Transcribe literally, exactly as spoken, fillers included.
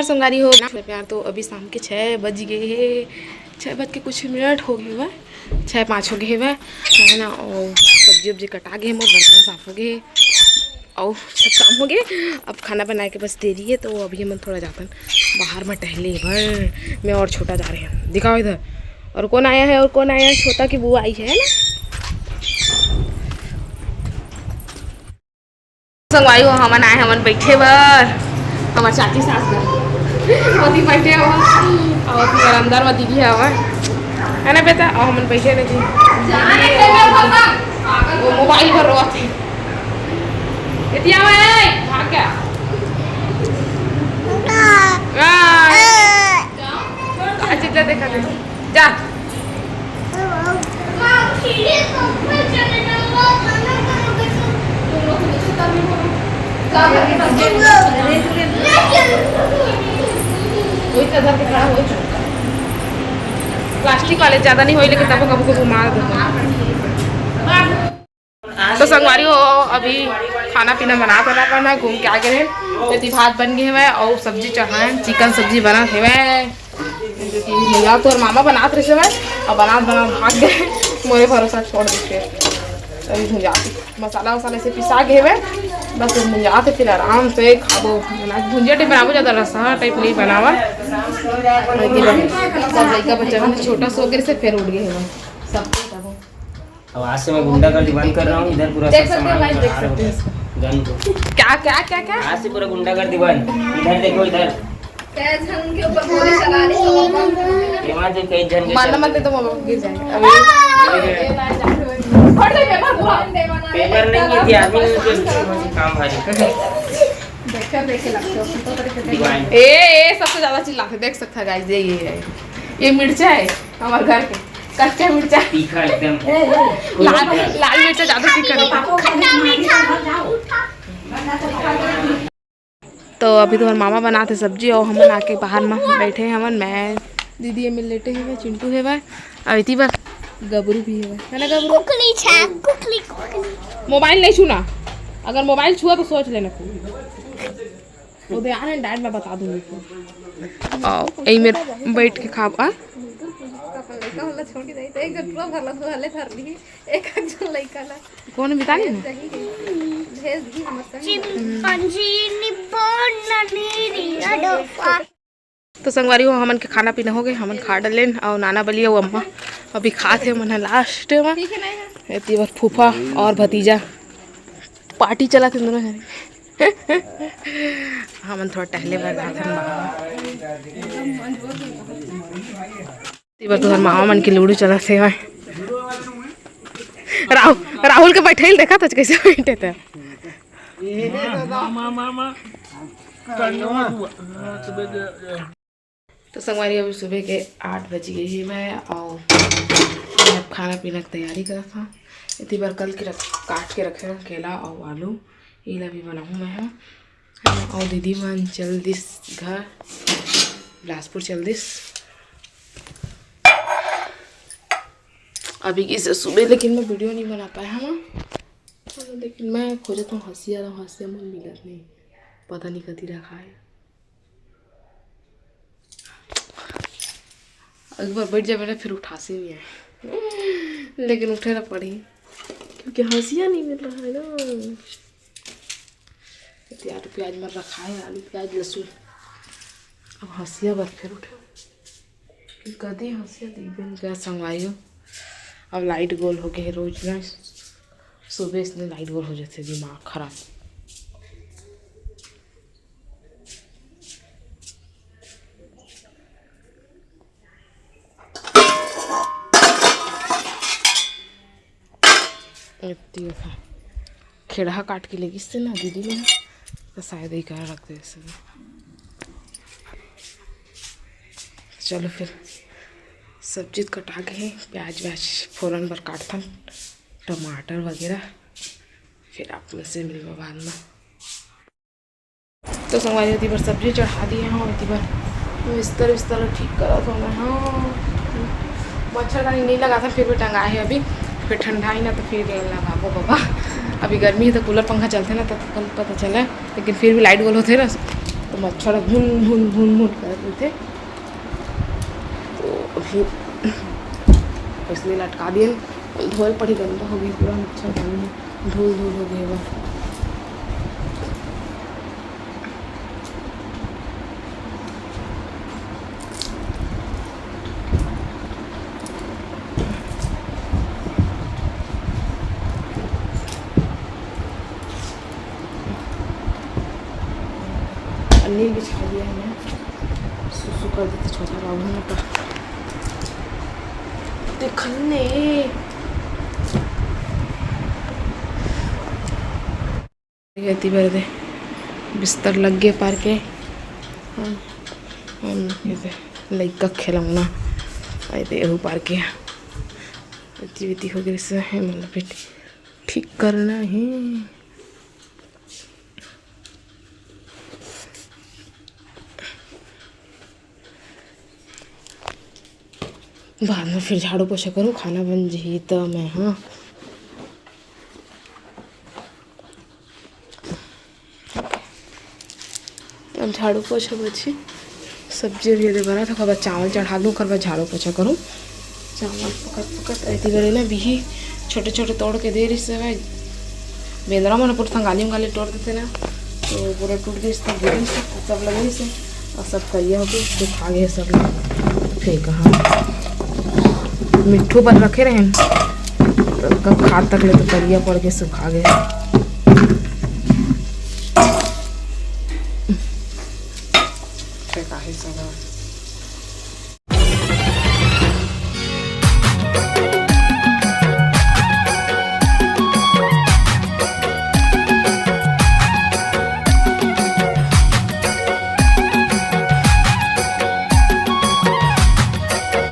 संगवारी हो, प्यार तो अभी शाम के छः बज गए हे, छः बज के कुछ मिनट हो गए हवय, छः पाँच हो गए हवय, है ना। और सब्जी उब्जी कटा गए हे, मोर बर्तन साफ हो गए हे, और सब काम हो गए। अब खाना बनाए के बस देरी है, तो अभी हमन थोड़ा जातन बाहर में टहले बर। मैं और छोटा जा रहे हैं, दिखाओ इधर। और कौन आया है, और कौन आया है? छोटा की बुआ आई है, है ना? संगवारी हो, हमन आए, हमन बैठे बर, हमर चाची सास घर ओती बैठे हो, और ओती बर अंदर में दीदी हवय, है ना बेटा? और हमन बैठे रहे, वो मोबाइल पर रोवत हे। एती आवा, ए, भाग गया। आ, अच्छा, जा, देखा दे। जा। प्लास्टिक वाले ज्यादा नहीं होई, लेकिन तबो कबो कबो मार देते। तो संगवारी हो, अभी खाना पीना बनात हन, अपन ह घूम के आ गए हैं। एती भात बन गए हवय और सब्जी चढ़ाए, चिकन सब्जी बनत हवय। या तोर मामा बनात रहिस हवय, और बनात बनात भाग गए, मोरे भरोसा छोड़ देते। अभी भुंजात हे, मसाला वसाला से पिसा गए हवय, बस अब भुंजात हे, फिर आराम से खाबो। भुंजिया टाइप बनाबो, ज्यादा रसा टाइप नहीं बनावा। सब लइका बच्चा मन छोटा सो गए से फिर उठ गए हवय सब। अब आज से मैं गुंडागर्दी बंद कर रहा हूँ, इधर पूरा देख सब सकते हो सामान गाइस, देख सकते हो। गन को। क्या, क्या, क्या, क्या? आज से पूरा गुंडागर्दी बंद। इधर देखो, इधर। कै झन के ऊपर गोली चला रही हो। ये वहाँ जो कई झन के मारना चल मत, नहीं तो वो गिर जाएगा। अभी फट जाए पेपर पूरा। पेपर नहीं, ये थी आदमी ने उनके काम भारी। देख कर देखे लगते हो, तो तरह के दिवाएं। ए, ए, सबसे ज्यादा चिल्लाते, देख सकता है गाइस, ये, ये है, ये मिर्चा है हमारे घर के। कच्चा मिर्चा। तीखा एकदम। लाल, लाल मिर्चा ज्यादा तीखा रहता है। खट्टा मीठा। तो अभी तो हमारे मामा बनाते सब्जी और हमन आके बाहर में बैठे हवन। मैं, दीदी ये मिल लेटे हवे, चिंटू हवे, और इती बार गबरू भी हवे, है ना गबरू? कुकली छा, कुकली, कुकली। मोबाइल नहीं छूना, अगर मोबाइल छुआ तो सोच लेना। वो दे आ रहे हैं, डायरेक्ट मैं बता दूंगी। आओ, यही मेरे बैठ के खाब, आ? अपन लइका वाला छोड़ के जाई, तो एक जन पूरा भरला, तू हले धर ली, एक एक जन लइका ला। कौन बिता ली ना? सही है। भेज दी हमर संग। चिंपंजी निब्बो ननीरी अडोफा। तो संगवारी हो, हमन के खाना पीना हो गए, हमन खा डलेन, और नाना बली और अम्मा अभी खात हे, मन ह लास्ट में। ठीक है ना? एती बर फूफा और भतीजा पार्टी चला थे दोनों जने। हमन थोड़ा टहले बर जात हन बाहर। एती बर तुहर मामा मन के लूडो चला थे भाई। राहुल, राहुल के बैठे देखा था कैसे बैठे थे। तो संगवारी, अभी सुबह के आठ बज गए हे मैं, और मैं अब खाना पीना के तैयारी करत हूँ। एती बर कल के रख, काट के रखे हूँ केला और आलू, एला भी बनाहूँ मैं ह। और दीदी मन चल दिस घर, बिलासपुर चल दिस। अभी इस सुबह लेकिन मैं वीडियो नहीं बना पाया हूँ, लेकिन मैं खोजत हूँ हंसिया ला, हंसिया मन मिलत नहीं, पता नहीं कति रखा है। एक बार बैठ जाबे ना, फिर उठासी नहीं है, लेकिन उठे ना पड़ी, क्योंकि हंसिया नहीं मिल रहा है ना। एती आलू प्याज मन रखा है, आलू प्याज लहसुन। अब हंसिया बर फिर उठे, कदी हंसिया देखबे नहीं का संगवारी हो। अब लाइट गोल हो गए रोज ना, सुबह से लाइट गोल हो जाते, दिमाग खराब। एती ओखा खेड़हा काट के लेगिस ते ना दीदी ने, तो शायद यही करा रख दे। चलो फिर, सब्जी तो कटा गए, प्याज व्याज फोरन बर काटथन, टमाटर वगैरह, फिर आप मन से मिलबो बाद में। तो संगवारी, एती बर सब्जी चढ़ा दिए हूँ, एती बर बिस्तर बिस्तर ठीक करत हूँ मैं। हाँ, मच्छरदानी नहीं लगाता, फिर भी टंगा है अभी, फिर ठंडा ही ना तो फिर लगाबो बाबा। अभी गर्मी है तो कूलर पंखा चलते ना, तब कल पता चले, लेकिन फिर भी लाइट गोल होते ना। तो मच्छर भुन भुन भुन भुन करत रहिथे। तो अभी इसलिए लटका दिए, धोए पड़ी, गंदा हो गया पूरा मच्छर पानी में, धूल धूल हो गया बा। पन्नी बिछा दिया है मैं, सुसु कर देते छोटा बाबू ने तो देखने। एती बर दे बिस्तर लग गे पार के। हाँ, हम एदे लइका खिलौना आए दे एहू पार के। जीविती हो गई से है, मतलब फिर ठीक करना है। बाद में फिर झाड़ू पोछा करूँ, खाना बन जही त मैं, हाँ। अब झाड़ू पोछा बची, सब्जी अभी एदे बना था, ओकर बाद चावल चढ़ा लूँ, ओकर बाद झाड़ू पोछा करूँ। चावल पकत पकत एती गड़े ना बिही छोटे छोटे तोड़ के दे रहिस हवय। बेंदरा मन पूरा थंगाली उंगाली तोड़ देथे ना, तो पूरा टूट गइस, तो गिर गइस, सब लगे से, और सब करिया होके सुखा गए सब। फेंका हाँ, मिट्ठू पर रखे रहेन, तो कब खा तक ले तो करिया पड़ के सुखा गए। फेंका है सब।